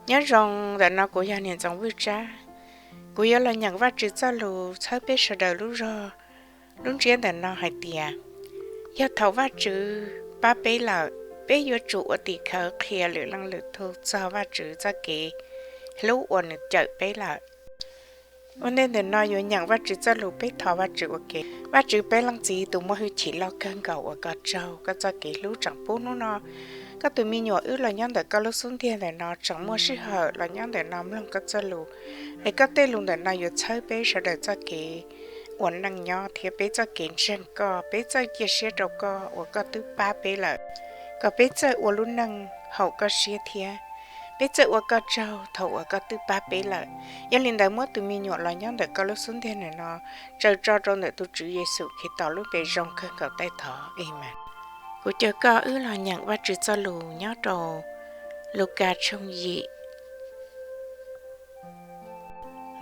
Nyob zoo, ntawm no kuv yog Niam Ntxoov Vwj Tsab. Kuv yuav los nyeem Vajtswv txoj lus txhawb peb sawv daws lub zog lub ntsiab ntawm no hais tias, yog thaum Vajtswv pab peb lawm, peb yuav tsum ua tim khawv qhia lwm leej lwm tug txog Vajtswv txoj kev hlub uas nws cawm peb lawm. Ua ntej ntawm no yuav nyeem Vajtswv txoj lus, peb thov Vajtswv ua ke. Vajtswv peb leej Txiv tus muaj hwj chim loj kawg nkaus, ua koj tsaug, koj txoj kev hlub tseem pub hnub no koj tus me nyuam wb los nyob ntawm koj lub xub ntiag ntawm no tseem muaj sij hawm los nyob ntawm no mloog koj txoj lus. Es koj tej lus ntawm no yuav txhawb peb sawv daws txoj kev ua neej nyob thiab peb txoj kev ntseeg koj, peb txoj cia siab rau koj uas koj twb pab peb lawm, kom peb txawj ua lub neej haum koj siab thiab. Peb txawj ua koj tsaug thaum uas koj twb pab peb lawm. Yog li ntawd muab tus me nyuam los nyob ntawm koj lub xub ntiag ntawm no, tsaws tso rau ntawm tus Tswv Yexus Khetos lub npe zoo kawg nkaus taij thov, Amees. Kuv caw koj wb los nyeem Vajtswv txoj lus nyob rau Lukas tshooj yim,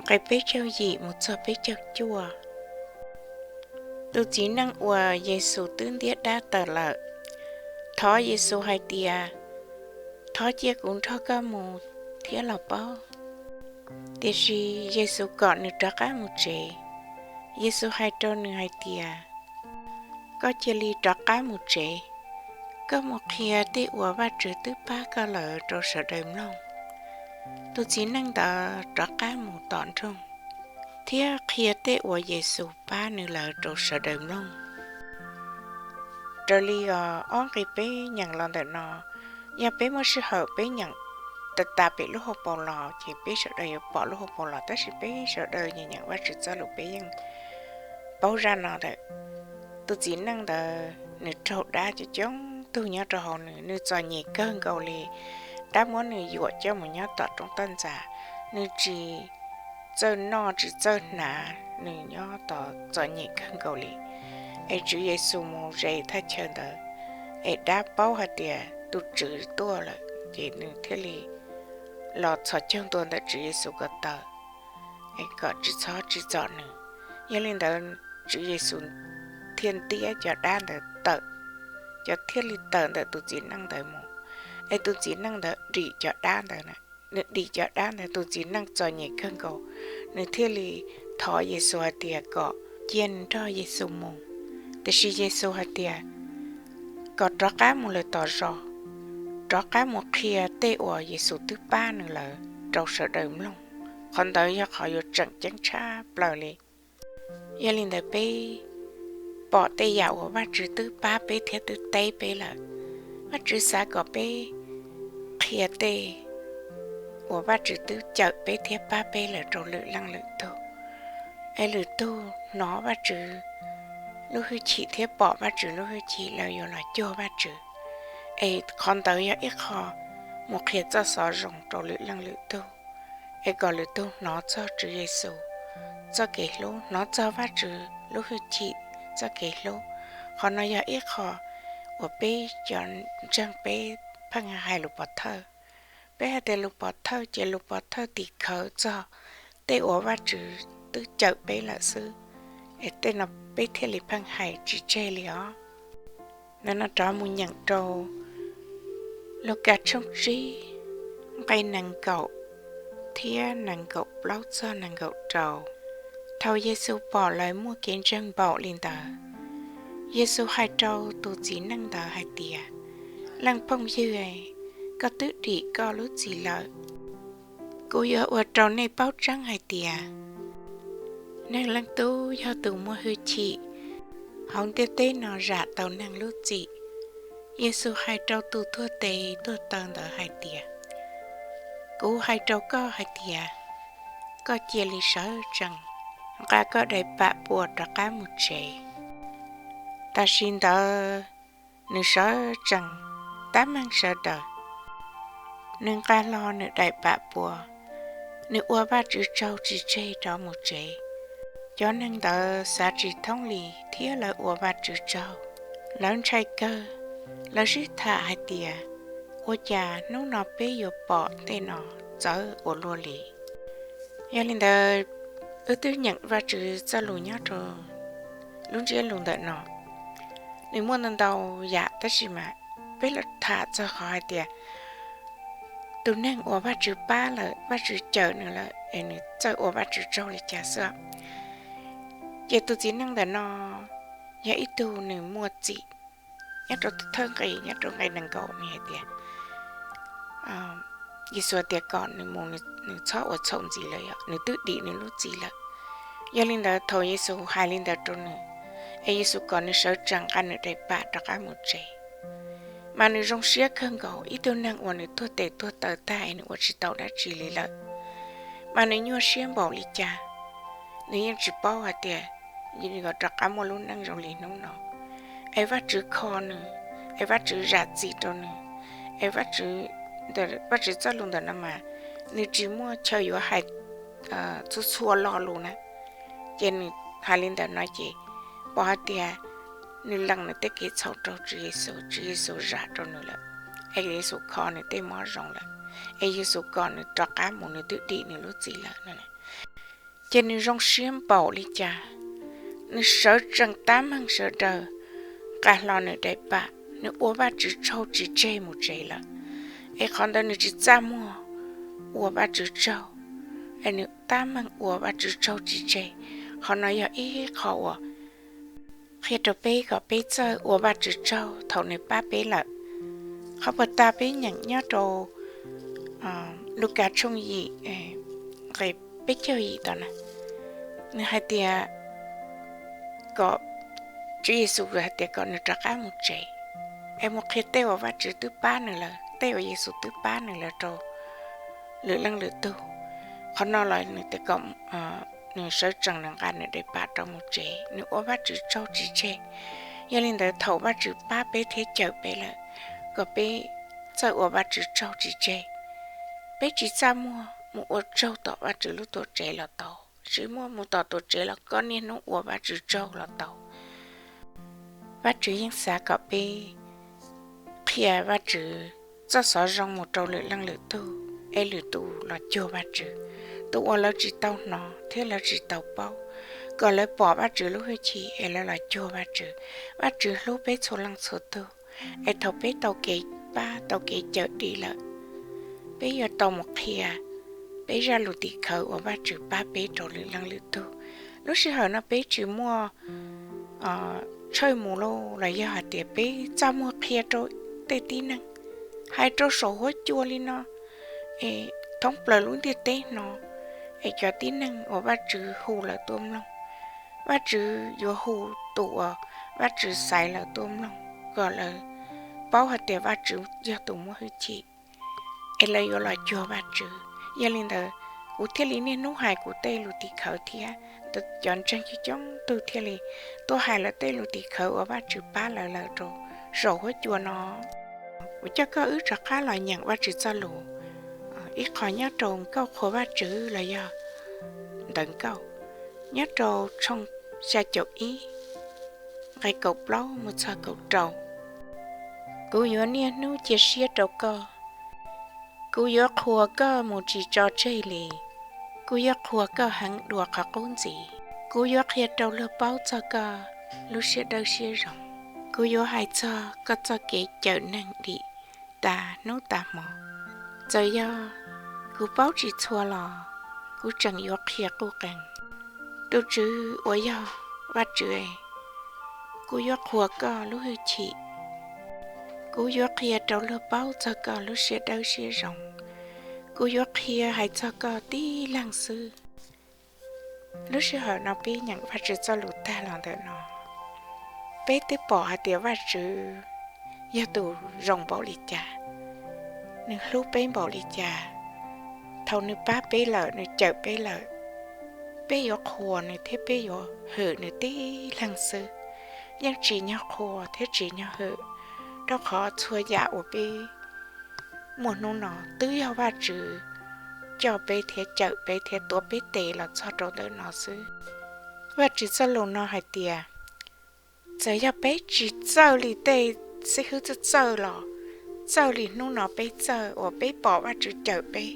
nqe peb caug yim mus txog peb caug cuaj. Tus txiv neej uas Yexus twb ntiab dab tawm lawm, thov Yexus hais tias, thov cia kuv nrog koj mus thiab los paub. Tiam sis Yexus kom nws rov qab mus tsev. Yexus hais rau nws hais tias, koj cia li rov qab mus tsev, koj mus qhia tej uas Vajtswv twb pab koj lawm rau sawv daws mloog. Tus txiv neej ntawd rov qab mus tom nroog thiab qhia tej uas Yexus pab nws lawm rau sawv daws mloog. Raws li ob nqe peb nyeem los ntawm no, yog peb muaj sij hawm peb nyeem tas tas pem lub hauv paus los ces peb sawv daws yuav pom lub hauv paus los, tab sis peb sawv daws nyeem nyeem Vajtswv txoj lus peb yeej paub zaj no ntawm tus txiv neej ntawd nws raug dab coob coob tug nyob rau hauv nws, nws txom nyem kawg nkaus li. Dab muab nws yuam coj mus nyob tom roob toj ntxas, nws tsis txawj noj tsis txawj hnav, nws nyob tod txom nyem kawg nkaus li. Es Tswv Yexus mus ze thaj chaw ntawd, es dab paub hais tias tus Tswv tuaj lawm ces nws thiaj li los txhos caug ntua ntawm Tswv Yexus ko taw, es kom tsis txhob tsim txom nws. Yog li ntawd Tswv Yexus thiaj ntiab cov dab ntawd tawm, cov thiaj li tawm ntawm tus txiv neej ntawd mus. Es tus txiv neej ntawd dim cov dab ntawd, nws dim cov dab ntawd, tus txiv neej txom nyem kawg nkaus, nws thiaj li thov Yexus hais tias kom cia nws nrog Yexus mus. Tiam sis Yexus hais tias, kom rov qab mus lawm tom zos, rov qab mus qhia tej uas Yexus twb pab nws lawm rau sawv daws mloog. Qhov ntawd yog qhov yuav tseem ceeb tshaj plaws li. Yog li ntawd peb pom tej yam uas Vajtswv twb pab peb thiab twb teb peb lawm, Vajtswv xav kom peb qhia tej uas Vajtswv twb cawm peb thiab pab peb lawm rau lwm leej lwm tug. Es lwm tug hnov Vajtswv lub hwj chim thiab pom Vajtswv lub hwj chim lawv yuav los cuag Vajtswv. Es qhov ntawd yog ib qho mus qhia txoj xov zoo rau lwm leej lwm tug, es kom lwm tug hnov txog Tswv Yexus txoj kev hlub, hnov txog Vajtswv lub hwj chim txoj kev hlub. Qhov no yog ib qho uas peb cov ntseeg peb pheej hais lus pov thawj. Peb hais tias lus pov thawj ces lus pov thawj tim khawv txog tej uas Vajtswv twb cawm peb lawm xwb, es tej no peb thiaj li pheej hais tsis tseg li os. Ntawm no rov mus nyeem rau Lukas tshooj tsib, nqe nees nkaum thiab nees nkaum plaub txog nees nkaum rau. Thaum Yexus pom lawv muaj kev ntseeg npaum li ntawd, Yexus hais rau tus txiv neej ntawd hais tias, leej phooj ywg, koj twb dim koj lub txim lawm. Kuv yuav ua rau nej paub tseeb hais tias, Neeg Leej Tub yog tus muaj hwj chim hauv ntiaj teb no zam tau neeg lub txim. Yexus hais rau tus tuag tes tuag taw ntawd hais tias, kuv hais rau koj hais tias, koj cia li sawv tsees, nqa koj daim pam pua rov qab mus tsev. Tam sim ntawd nws sawv tsees tab meeg sawv daws, nws nqa hlo nws daim pam pua, nws ua Vajtswv tsaug tsis tseg rov mus tsev. Cov neeg ntawd xav tsis thoob li thiab lawv ua Vajtswv tsaug. Lawv ntshai kawg, lawv sib tham hais tias, ua cas hnub no peb yuav pom tej no txawv ua luaj li? Yog li ntawd, wb twb nyeem Vajtswv txoj lus nyob rau lub ntsiab lus ntawm no, nws muaj ntau ntau yam tab sis mas peb los tham txog qhov hais tias tus neeg uas Vajtswv pab lawm, Vajtswv cawm nws lawm es nws txawj ua Vajtswv tsaug li cas xwb. Ces tus txiv neej ntawm no yog ib tug nws muaj txim. Nyob rau thawj nqe, nyob rau nqe nees nkaum nws hais tias, Yexus tias kom nws mus, nws txhob ua txhaum ntxiv lawm, yog nws twb dim nws lub txim lawm. Yog li ntawd thaum Yexus hais li ntawd rau nws, es Yexus kom nws sawv tsees nqa nws daim pam rov qab mus tsev. Mas nws zoo siab kawg nkaus, ib tug neeg uas nws tuag tes tuag taw tag es nws ua tsis tau dab tsi li lawm, mas nws nyuaj siab npaum li cas, nws yeej tsis paub hais tias nws yuav rov qab muaj lub neej zoo li hnub no. Es Vajtswv kho nws, es Vajtswv zam txim rau nws, es Vajtswv txoj lus ntawm no mas nws tsis muaj chaw yuav hais txhua txhua lo lus na. Ces nws hais li ntawm no ces pom hais tias nws lees nws tej kev txhaum rau Tswv Yexus, Tswv Yexus zam rau nws lawm, es Yexus kho nws tej mob zoo lawm, es Yexus kom nws rov qab mus, nws twb dim nws lub txim lawm. Ces nws zoo siab npaum li cas, nws sawv tsees tab meeg sawv daws nqa hlo nws daim pam, nws ua Vajtswv tsaug tsis tseg mus tsev lawm. Es qhov ntawd nws tsis txaj muag ua Vajtswv tsaug, es nws tab meeg ua Vajtswv tsaug tsis tseg. Qhov no yog ib qho uas qhia rau peb kom peb txawj ua Vajtswv tsaug thaum nws pab peb lawm. Qhov puag ta peb nyeem nyob rau Lukas tshooj yim nqe peb caug yim tod na, nws hais tias kom, Tswv Yexus hais tias kom nws rov qab mus tsev, es mus qhia tej uas Vajtswv twb pab nws lawm, tej uas Yexus twb pab nws lawm rau lwm leej lwm tug. Qhov no los nws tias kom nws sawv tsees nws nqa nws daim pam rov mus tsev, nws ua Vajtswv tsaug tsis tseg. Yog li ntawd thaum Vajtswv pab peb thiab cawm peb lawm, kom peb txawj ua Vajtswv tsaug tsis tseg. Peb tsis txaj muag mus ua tsaug tom Vajtswv lub tuam tsev los tau, tsis muaj mus tom tuam tsev los koj niaj hnub ua Vajtswv tsaug los tau. Vajtswv yeej xav kom peb qhia Vajtswv txoj xov zoo mus rau lwm leej lwm tug, es lwm tus los cuag Vajtswv, tus uas lawv tsis tau hnov thiab lawv tsis tau paub, kom lawv pom Vajtswv lub hwj chim es lawv los cuag Vajtswv. Vajtswv hlub peb txhua leej txhua tug, es thaum peb tau kev pab tau kev cawm dim lawm, peb yuav tau mus qhia peb zaj lus tim khawv uas Vajtswv pab peb rau lwm leej lwm tug. Lub sij hawm no peb tsis muaj tshawj mus lauj, los yog hais tias peb txaj muag qhia rau tej tib neeg, hais rau saum huab cua li no, es thoob plaws lub ntiaj teb no, es cov tib neeg uas Vajtswv hu lawm tuaj mloog. Vajtswv yuav hu tus uas Vajtswv xaiv lawm tuaj mloog, kom lawv paub hais tias Vajtswv yog tus muaj hwj chim, es lawv yuav los cuag Vajtswv. Yog li ntawd, kuv thiaj li niaj hnub hais kuv tej lus tim khawv thiab, cov ntseeg coob coob tug thiaj li tuaj hais lawv tej lus tim khawv uas Vajtswv pab lawv lawm rau saum huab cua no. Kuv coj koj wb rov qab los nyeem Vajtswv txoj lus ib qho nyob rau Nkauj Qhuas Vajtswv los yog Ntawv Nkauj, nyob rau tshooj xya caum ib, nqe kaum plaub mus txog kaum rau. Kuv yuav niaj hnub cia siab rau koj, kuv yuav qhuas koj mus tsis tso tseg li. Kuv yuav qhuas koj heev dua qhov qub ntxiv. Kuv yuav qhia rau luag paub txog koj lub siab dawb siab zoo. Kuv yuav hais txog koj txoj kev cawm neeg dim tas hnub tas hmo. Txawm yog kuv paub tsis txhua los kuv tseem yuav qhia quj qees. Tus Tswv uas yog Vajtswv, kuv yuav qhuas koj lub hwj chim. Kuv yuav qhia rau luag paub txog koj lub siab dawb siab zoo. Kuv yuav qhia hais txog koj tib leeg xwb. Lub sij hawm no peb nyeem Vajtswv txoj lus tag los ntawm no, peb twb pom hais tias Vajtswv yog tus zoo npaum li cas, nws hlub peb npaum li cas. Thaum nws pab peb lawm, nws cawm peb lawm, peb yuav qhuas nws thiab peb yuav hwm nws tib leeg xwb. Yeej tsim nyog qhuas thiab tsim nyog hwm, rau qhov txhua yam uas peb muaj hnub no twb yog Vajtswv coj peb thiab cawm peb thiab tuav peb tes los txog rau ntawm no xwb. Vajtswv txoj lus no hais tias, txawm yog peb tsis txawj li tej xib hwb txawj txawj los, txawj li hnub no peb txawj uas peb pom Vajtswv cawm peb,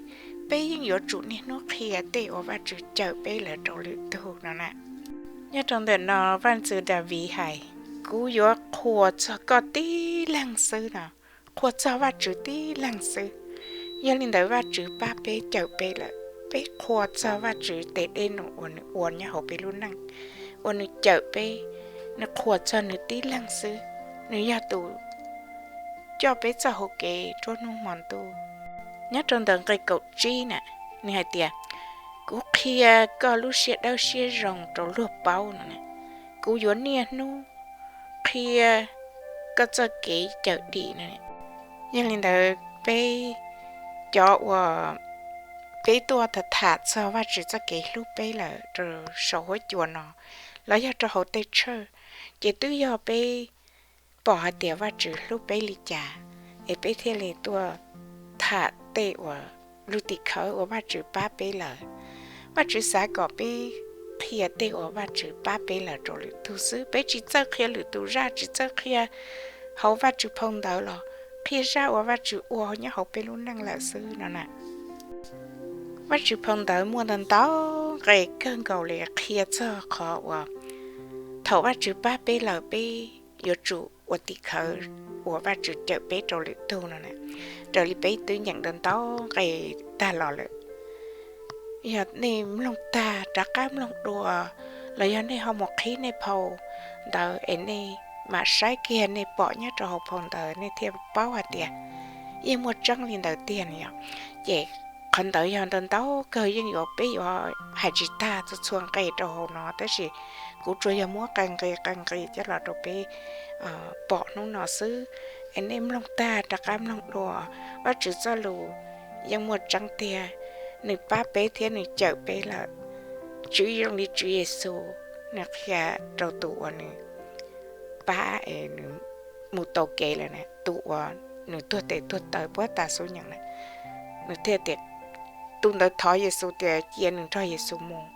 peb yeej yuav tsum niaj hnub qhia tej uas Vajtswv cawm peb lawm rau lwm tug no na. Nyob rau ntawm no Vaj ntxwv Daviv hais, kuv yuav qhuas txog koj tib leeg xwb no, qhuas txog Vajtswv tib leeg xwb. Yog li ntawd Vajtswv pab peb cawm peb lawm, peb qhuas txog Vajtswv tes dej num uas nws ua nyob hauv peb lub neej, uas nws cawm peb, nws qhuas txog nws tib leeg xwb, nws yog tus coj peb txoj hau kev nruab hnub hmo ntuj. Nyob rau ntawm nqe kaum tsib na, nws hais tias, kuv qhia koj lub siab dawb siab zoo rau luag paub no, kuv yuav niaj hnub qhia koj txoj kev cawm dim no. Yog li ntawd peb cov uas peb tuaj tham tham txog Vajtswv txoj kev hlub peb lawm rau saum huab cua no, los yog rau hauv tej tshawj, ces twb yog peb pom hais tias Vajtswv hlub peb li cas, es peb thiaj li tuaj tham tej uas lus tim khawv uas Vajtswv pab peb lawm. Vajtswv xav kom peb qhia tej uas Vajtswv pab peb lawm rau lwm tus xwb, peb tsis txawj qhia lwm tus zaj, tsis txawj qhia hauv Vajtswv phau ntawv los qhia zaj uas Vajtswv ua nyob hauv peb lub neej lawm xwb no na. Vajtswv phau ntawv muaj ntau ntau nqe kawg nkaus li qhia txog qhov uas thaum Vajtswv pab peb lawm peb yuav tsum ua tim khawv uas Vajtswv cawm peb rau lwm tus no. Raws li peb twb nyeem ntau ntau nqe tag los lawm, yog nej mloog tag rov qab mloog dua, los yog nej ho mus qhib nej phau ntawv es nej mam saib kiag nej pom nyob rau hauv phau ntawv nej thiaj paub hais tias yeej muaj tseeb li ntawd tiag no yom. Ces qhov ntawd yog ntau ntau kawg, yeej yuav peb yuav hais tsis tag txhua txhua nqe rau hauv no, tab sis kuv tsuas yog muab qee nqe qee nqe coj los rau peb pom hnub no xwb. Es nej mloog tag rov qab mloog dua, Vajtswv txoj lus yeej muaj tseeb tiag, nws pab peb thiab nws cawm peb lawm. Tswv zoo li Tswv Yexus, nws qhia rau tus uas nws pab es nws mus tau kev lawm na, tus uas nws tuag tes tuag taw puag ta xub nyeem na, nws thiaj tias, tus ntawd thov Yexus tias cia nws nrog Yexus mus.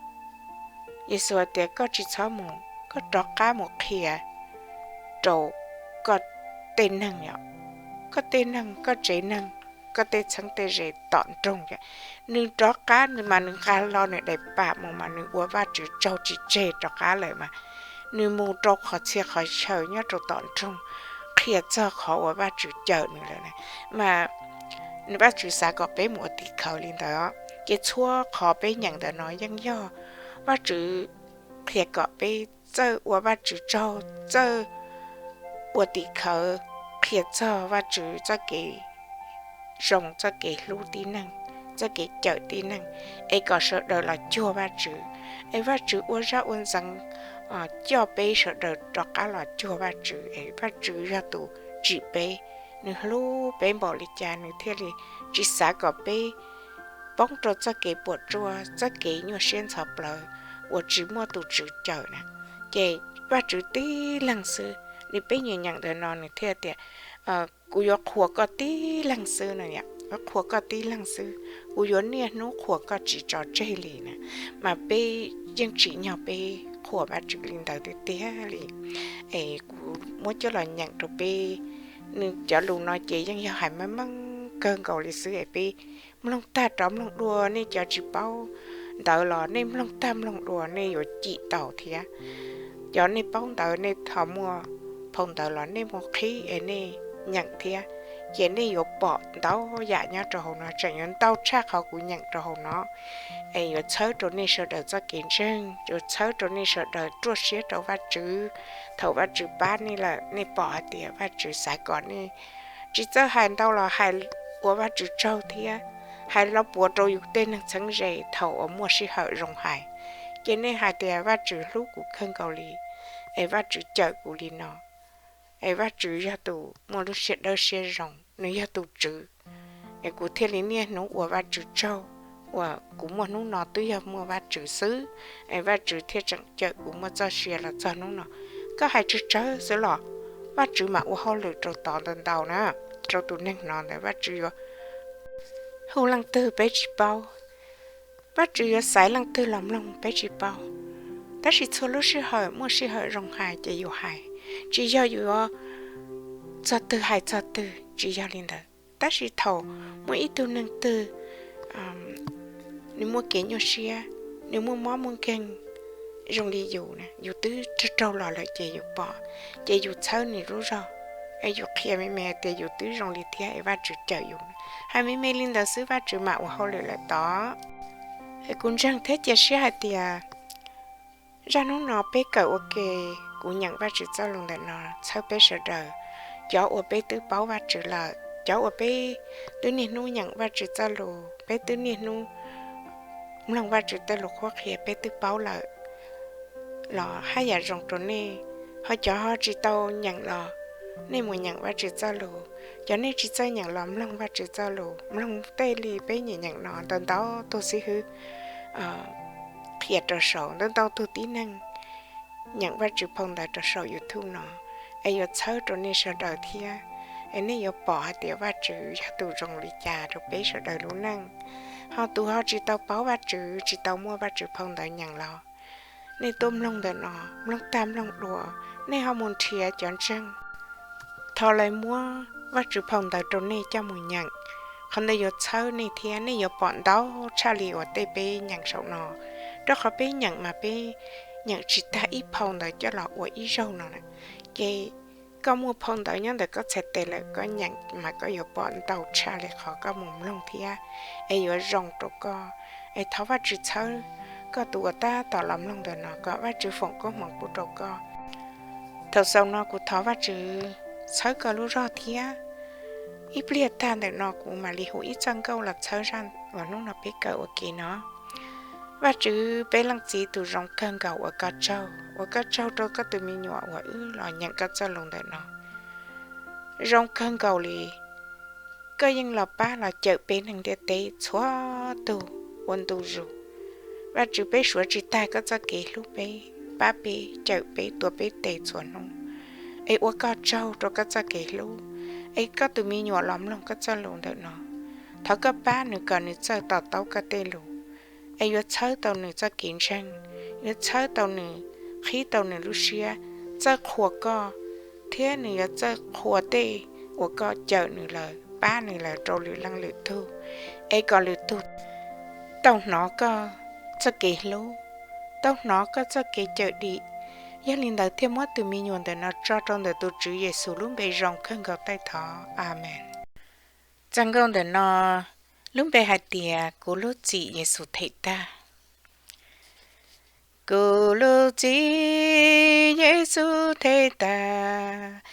Yexus hais tias koj tsis txhob mus, koj rov qab mus qhia rau koj tej neeg, koj tej neeg, koj tsev neeg, koj tej txheeb tej ze tom nroog. Nws rov qab mas nws nqa hlo nws daim pam mus mas nws ua Vajtswv tsaug tsis tseg rov qab lawm mas nws mus rau qhov txhia qhov chaw nyob rau tom nroog qhia txog qhov uas Vajtswv cawm nws lawm na. Mas Vajtswv xav kom peb mus ua tim khawv li ntawd, ces txhua qhov peb nyeem ntawm no yeej yog Vajtswv qhia kom peb txawj ua Vajtswv tsaug, txawj ua tim khawv qhia txog Vajtswv txoj kev zoo, txoj kev hlub tib neeg, txoj kev cawm tib neeg, es kom sawv daws los cuag Vajtswv, es Vajtswv ua zaj ua ntxeev coj peb sawv daws rov qab los cuag Vajtswv, es Vajtswv yog tus tsim peb, nws hlub peb npaum li cas nws thiaj li tsis xav kom peb poob rau txoj kev puas tsuaj, txoj kev nyuaj siab ntxhov plawv uas tsis muaj tus tswv cawm na. Ces Vajtswv tib leeg xwb, nws peb nyeem nyeem ntawm no nws thiaj tias, kuv yuav qhuas koj tib leeg xwb no, yuav qhuas koj tib leeg xwb, kuv yuav niaj hnub qhuas koj tsis tso tseg li na. Mas peb yeej tsim nyog peb qhuas Vajtswv li ntawd tiag tiag li. Es kuv muab coj los nyeem rau peb, nws cov lus no ces yeej yog hais meej meej kawg nkaus li xwb es peb mloog tag rov mloog dua, nej cov tsis paub ntawv los nej mloog tag mloog dua nej yuav cim tau thiab. Cov nej paub ntawv nej ho muaj phau ntawv los nej mus qhib es nej nyeem thiab, ces nej yuav pom ntau yam nyob rau hauv no, tseem yuav ntau tshaj qhov kuv nyeem rau hauv no. Es yuav txhawb rau nej sawv daws txoj kev ntseeg, yuav txhawb rau nej sawv daws ruaj siab rau Vajtswv. Thaum Vajtswv pab nej lawm nej pom hais tias Vajtswv xav kom nej tsis txawj hais ntau los hais ua Vajtswv tsaug thiab, hais los puav rau yus tej neeg txheeb ze thaum uas muaj sij hawm zoo hais. Ces nej hais tias Vajtswv hlub kuv kawg nkaus li, es Vajtswv cawm kuv li no, es Vajtswv yog tus muaj lub siab dawb siab zoo, nws yog tus tswv, es kuv thiaj li niaj hnub ua Vajtswv tsaug, uas kuv muaj hnub no twb yog muaj Vajtswv xwb, es Vajtswv thiaj tseem cawm kuv muaj txoj sia los txog hnub no. Koj hais tsawg tsawg xwb los Vajtswv mam ua hauj lwm rau tod ntau ntau na, rau tus neeg no ntawd Vajtswv yuav hu leej twg peb tsis paub, Vajtswv yuav xaiv leej twg los mloog peb tsis paub. Tab sis txhua lub sij hawm muaj sij hawm zoo hais ces yus hais, tsis yog yus yuav txog twg hais txog twg, tsis yog li ntawd. Tab sis thaum muaj ib tug neeg twg nws muaj kev nyuaj siab, nws muaj mob muaj nkeeg zoo li yus, yus twb raug raug los lawm ces yus pom, ces yus txhawb nws lub zog, es yus qhia me me tias yus twb zoo li thiab es Vajtswv cawm yus. Hais me me li ntawd xwb Vajtswv mam ua hauj lwm lawm tod. Kuv ntseeg thiab cia siab hais tias zaj hnub no peb kawm ua ke, kuv nyeem Vajtswv txoj lus ntawm no txhawb peb sawv daws, cov uas peb twb paub Vajtswv lawm, cov uas peb twb niaj hnub nyeem Vajtswv txoj lus, peb twb niaj hnub mloog Vajtswv tej lus qhuab qhia peb twb paub lawm los haj yam zoo rau nej. Ho cov ho tsis tau nyeem los nej mus nyeem Vajtswv txoj lus, cov nej tsis txawj nyeem los mloog Vajtswv txoj lus, mloog tej li peb nyeem nyeem no ntau ntau tug xib hwb qhia rau saum, ntau ntau tug tib neeg nyeem Vajtswv phau ntawv rau saum YouTube no, es yuav txhawb rau nej sawv daws thiab, es nej yuav pom hais tias Vajtswv yog tus zoo li cas rau peb sawv daws lub neej. Ho tus ho tsis tau paub Vajtswv, tsis tau muaj Vajtswv phau ntawv nyeem los nej tuaj mloog ntawm no, mloog tag mloog dua, nej ho mus nrhiav cov ntseeg, thov lawv muab Vajtswv phau ntawv rau nej coj mus nyeem. Qhov ntawd yuav txhawb nej thiab nej yuav pom ntau tshaj li uas tej peb nyeem saum no, rau qhov peb nyeem mas peb nyeem tsis tag ib phau ntawv coj los ua ib zaug no na. Ces koj muaj phau ntawv nyob ntawm koj txhais tes lawm, koj nyeem mas koj yuav pom ntau tshaj li qhov koj mus mloog thiab, es yuav zoo rau koj. Es thov Vajtswv txhawb koj tus uas tab tom los mloog ntawm no, kom Vajtswv foom koob hmoov pub rau koj. Thaum xaus no kuv thov Vajtswv txhawb koj lub zog thiab. Ib pliag tag ntawm no kuv mam li hu ib txoj nkauj los txhawb zaj uas hnub no peb kawm ua ke no. Vajtswv peb leej txiv tus zoo kawg nkaus, ua koj tsaug, ua koj tsaug rau koj tus me nyuam uas wb los nyeem koj txoj lus ntawm no. Zoo kawg nkaus li, koj yeej los pab los cawm peb neeg ntiaj teb txhua tug ua ntu zus. Vajtswv, peb suav tsis tag koj txoj kev hlub peb, pab peb, cawm peb, tuav peb tes txhua hnub. Es ua koj tsaug rau koj txoj kev hlub, es koj tus me nyuam los mloog koj txoj lus ntawm no, thov koj pab nws kom nws txawj to taub koj tej lus, es yuav txhawb tau nws txoj kev ntseeg, yuav txhawb tau nws, qhib tau nws lub siab txawj qhuas koj, thiab nws yuav txawj qhuas tej uas koj cawm nws lawm, pab nws lawm rau lwm leej lwm tug, es kom lwm tug tau hnov koj txoj kev hlub, tau hnov koj txoj kev cawm dim. Yog li ntawd thiaj muab tus me nyuam ntawm no tso rau ntawm tus Tswv Yexus lub npe zoo kawg nkaus taij thov, Amees. Txoj nkauj ntawm no lub npe hais tias Kuv lub txim Yexus them tag. Kuv lub txim Yexus them tag,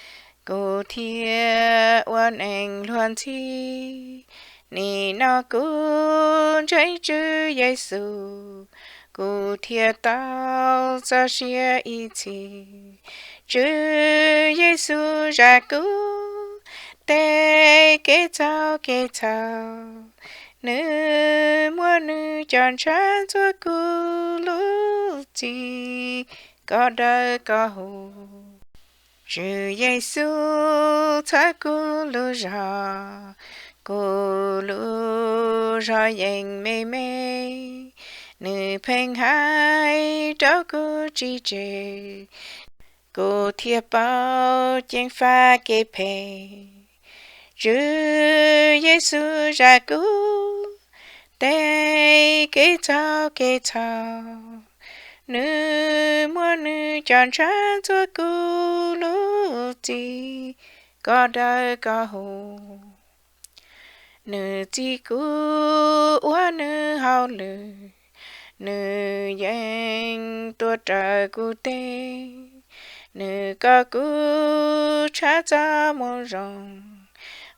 kuv thiaj ua neeg luag ntxhi. Nim no kuv ntseeg Tswv Yexus, kuv thiaj tau txoj sia ib txhis. Tswv Yexus zam kuv tej kev txhaum kev txhaum, nws muab nws cov ntshav ntxuav kuv lub txim kom dawb kom huv. Tswv Yexus txhawb kuv lub zog, kuv lub zog yeej me me, nws pheej hais rau kuv tsis tseg, kuv thiaj paub ceev faj kev phem. Tswv Yexus zam kuv tej kev txhaum kev txhaum, nws muab nws cov ntshav ntxuav kuv lub txim kom dawb kom huv. Nws txib kuv ua nws hauj lwm, nws yeej tuaj raws kuv teb. Nws kom kuv tshaj txoj moo zoo,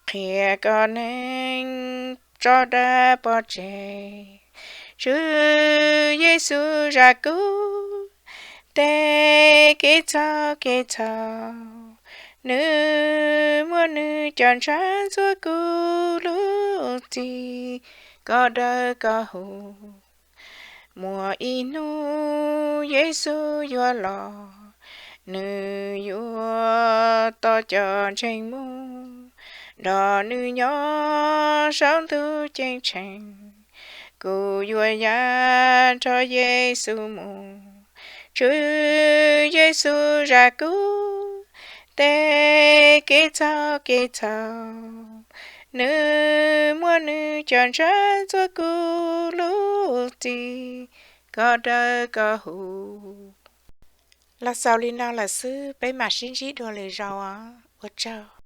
qhia kom neeg tso dag pov tseg. Tswv Yexus zam kuv tej kev txhaum kev txhaum, nws muab nws cov ntshav ntxuav kuv lub txim kom dawb kom huv. Muaj ib hnub Yexus yuav los, nws yuav tos cov ntseeg mus nrog nws nyob saum ntuj ceeb tsheej. Kuv yuav ya nrog Yexus mus. Tswv Yexus zam kuv tej kev txhaum kev txhaum, nws muab nws cov ntshav ntxuav kuv lub txim kom dawb kom huv. Los xaus li no lawm xwb, peb mam sib ntsib dua lwm zaus os. Ua tsaug.